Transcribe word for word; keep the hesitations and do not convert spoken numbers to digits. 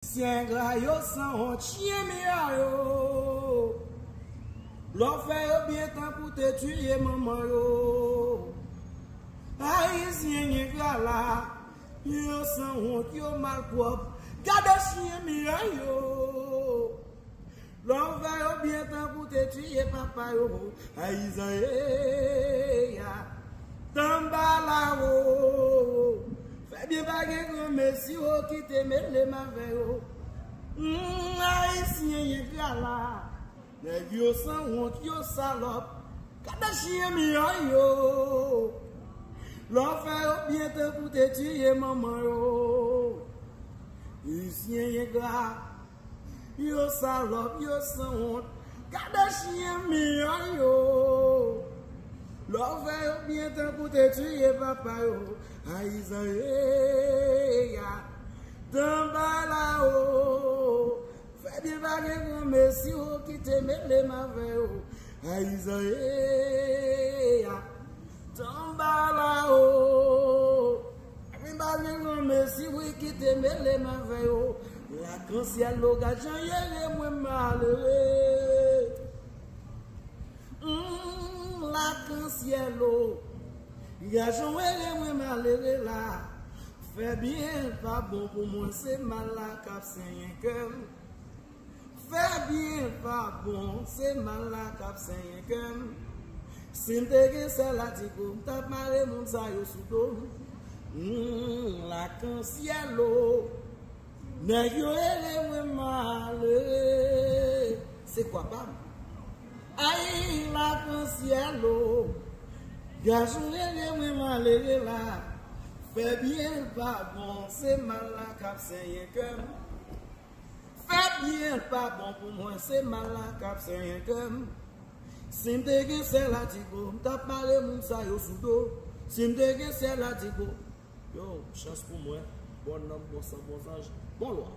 Ayisyen engra yo sanwont, chen miray yo. Lè w fè yo byen tankou te tiye manman yo. Ayisyen engra la, yo sanwont, yo malpwòp. Gade chen miray yo. Lè w fè yo byen tankou te tiye papa yo. Ayizan, eya, tanbala wo. Fè byen pa gen granmesi wo ki te mele m avè yo. Mm, Ayisyen engra la. Nèg yo sanwont, yo salòp. Gade chen miray yo. Lè w fè yo byen tankou te tiye manman yo. Ayisyen engra. Yo salòp, yo sanwont. Gade chen miray yo. Lè w fè yo byen tankou te tiye papa yo. Ayizan, eya, tanbala wo. Fè byen pa gen granmesi wo ki te mele m avè yo. Ayizan, eya, tanbala wo. Fè byen pa gen granmesi wi ki te mele m avè yo. Lakansyèl o, gad jan yere mwen malere. Mm, lakansyèl o, gad jan yere mwen malere la. Fè byen pa bon pou mwen, se mal la k ap senyen kè m. Fè byen pa bon, se mal la k ap senyen kè m. Si m te gen sèl atigo, m t ap mare moun sa yo sou do m. Mm, lakansyèl o. Nèg yo rele mwen malere. Se kwa pa m. Ay, lakansyèl o. Gad jan rele mwen malere la. Fè byen pa bon, se mal la k ap senyen kè m. Fè byen pa bon pou mwen, se mal la k ap senyen kè m. Si m te gen sèl atigo, m t ap mare moun sa yo sou do. Si m te gen sèl atigo. Yo, chans pou mwen. Bon nanm, bon san, bon zanj, bon lwa.